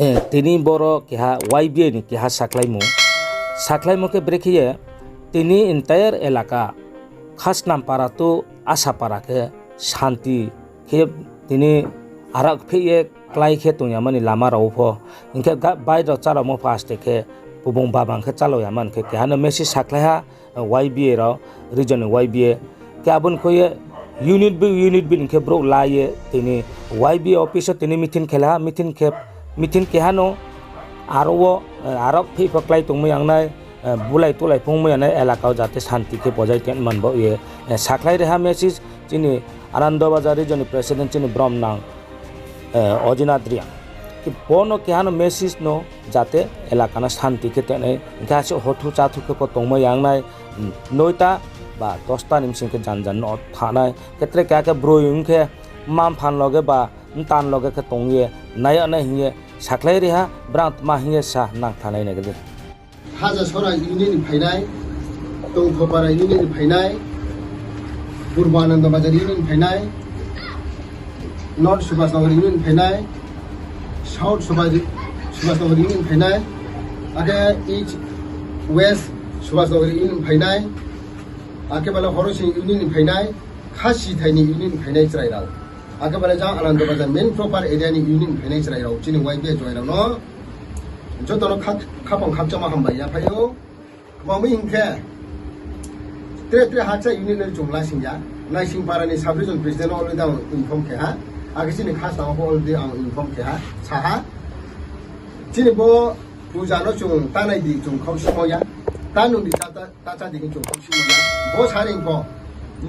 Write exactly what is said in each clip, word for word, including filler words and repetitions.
Tini boro keha Y B A ni keha sakhlaimo. Sakhlaimo khe brekhe ye tini entire elaka Khasnam para to Asa para khe santi khe tini arak pheh ye klái khe tong ya mani lama rao pho. Hing khe bai rao cháraomo pho aste khe bubung babang khe chálao ya mani khe keha no message sakhlai ha, Y B A rao, region ni Y B A. Khe abo ni kho ye unit bai unit bai hing khe brouh la ye tini Y B A office wo tini meeting khe la ha, meeting keha no aro wo, arak pheh pho klái tongmai yang nai, bulai tulai phungmai ya nai elaka wo jate santi khe bojai tong man baoh ye, sakhlai ri ha message chini Anando Bazar region ni president chini bromnang Ojinath Reang. Khe bo no keha no message no jate elaka no santi khe tong nai, hing khe asuh hothu cháthu khe pho tongmai yang nai, noita ba dosta ni bsing khe janjan no thanng nai. Khe tre keha khe broi ong khe mma-mpha ni loge ba mta ni loge khe tong ye nai yag nai hing ye sakhlai ri ha, brang tma hing ye sa nang thanng nai nai khe de. Hajasora unit ni phainai, Tongthopara unit ni phainai, Purbo Anando Bazar unit ni phainai, North Subhas Nagar unit ni phainai, South Subhas, Subhas Nagar unit ni phainai, akhe East West Subhas Nagar unit ni phainai, akhe bale Horosing unit ni phainai, Khasithai ni unit ni phainai chrai rao. Akhe bale jang Anando Bazar main proper area ni unit ni phainai chrai rao, chini Y B A join rao no joto no khak-, khapang khakchangma hambai ya phai ou. Kma mi hing khe, tre tre hakcha unit no chung lasing ya. Naisingpara ni sub region president no already ang inform khe ha. Akhe chini khasnam pho already ang inform khe ha, sa ha. Chini bo puja no chung ta nai di chung khauh simo ya. Ta nung di ta, ta, ta chá di hing chung khauh simo ya. Bo saring pho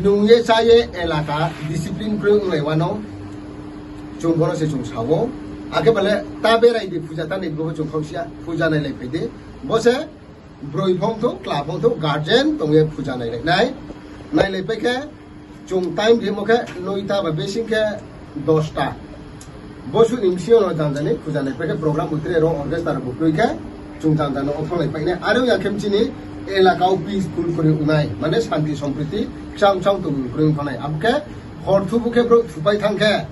nung ye chá ye elaka discipline kroi onglai wano chung bono se chung sa ou. Akhe bale ta berai di puja ta nai di bo chung khauh si ya. Puja nailai phai di. Bo se broi phongthou, kla phongthou, guardian tong ye puja nailai nai. Nailai pai khe chung time rimo khe noita ba besing khe dosta. Bosuh ni bsing yo no janjani puja nai pai khe program bo tre rao orchestra bo kroi khe chung janjani othonglai pai nai. Are ya khe chini elaka wo peaceful kroi ongnai, mane santi sompriti kchang kchang tong kroi ongphanai. Abo khe hor thubu khe brouh thupai thanng khe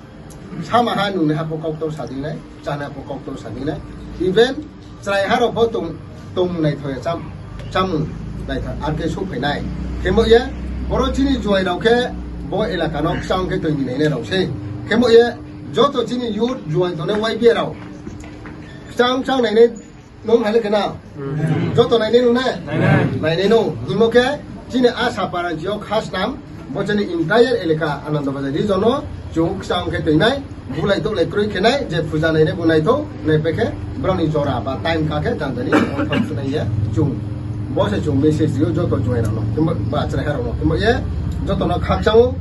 sama ha nungnaiha pho kauktor sa dei nai, chánaiha pho kauktor sa dei nai. Even chraiha rao pho tong, tongmung naitha ya, cham-, chámung naitha, ar khe souhphai nai. Khemo ye, boro chini juai rao khe bo elaka no kchang khe toini nainai rao sei. Khemo ye, joto chini youth juai tongnai Y B A rao kchang kchang nainai nung hai le khe na. Joto nainai nung na? Nainai nung. Hingmo khe chini Asa para jio Khasnam, bo chini entire elaka Anando Bazar region no chung kchang khe toinai, bulai touhlai kroi khe nai, je puja nainai bo naithou, naipai khe brao ni jora ba time ka khe janjani othom sunai ye chung. Bo se chung message ri ou joto juai rao no, khemo ba chraiha rao no. Khemo ye joto no khakchang ou,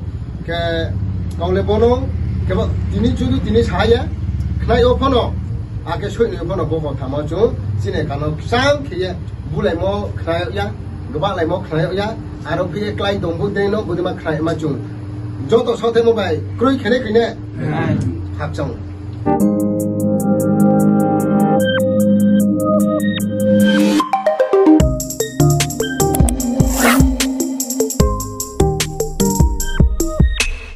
khe kau le bo no, khemo tini chudu tini sa ye, khnai yo pho no, akhe soih ni yo pho no bo kotha mo chung, chini kano kchang khe ye, bulaimo khnai yag ya, gbahlaimo khnai yag ya, aro khe ye klái tong bo dei no, bodei ma khnai ma chung. Joto saohthaimo bai, kroi khe nai khe nai. Khakchang.